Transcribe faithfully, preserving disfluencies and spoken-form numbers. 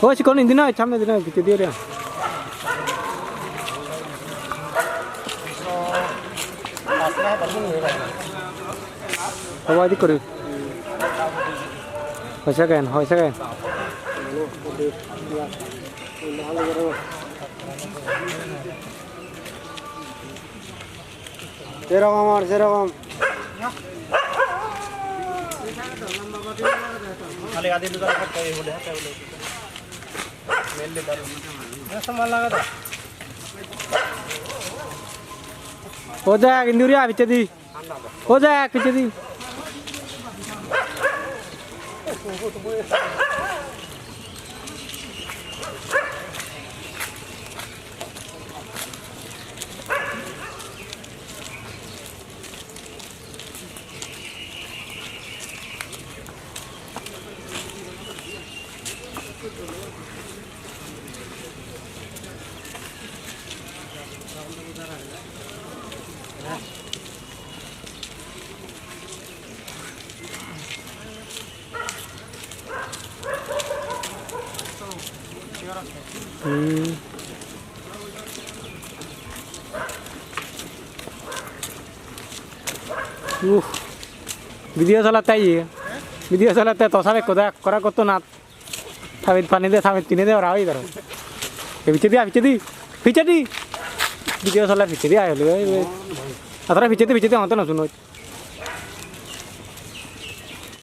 Oi, sikkon indi noi, samne di noi, pijedi ore. Hoi, dik guri. Hoi second, hoi second. Serokom ar serokom. O Jack, indi guri aa pijedi. O Jack, pijedi. Hmm. Uh. Video solatte iye. Video solatte to sabe koda kora kotto na. Tabit pani de, tabit pini de ora oi daro. E pijedi, a pijedi. Pijedi. Video solar pijedi ai hole. Atara pijedi, pijedi amar to no sunoi.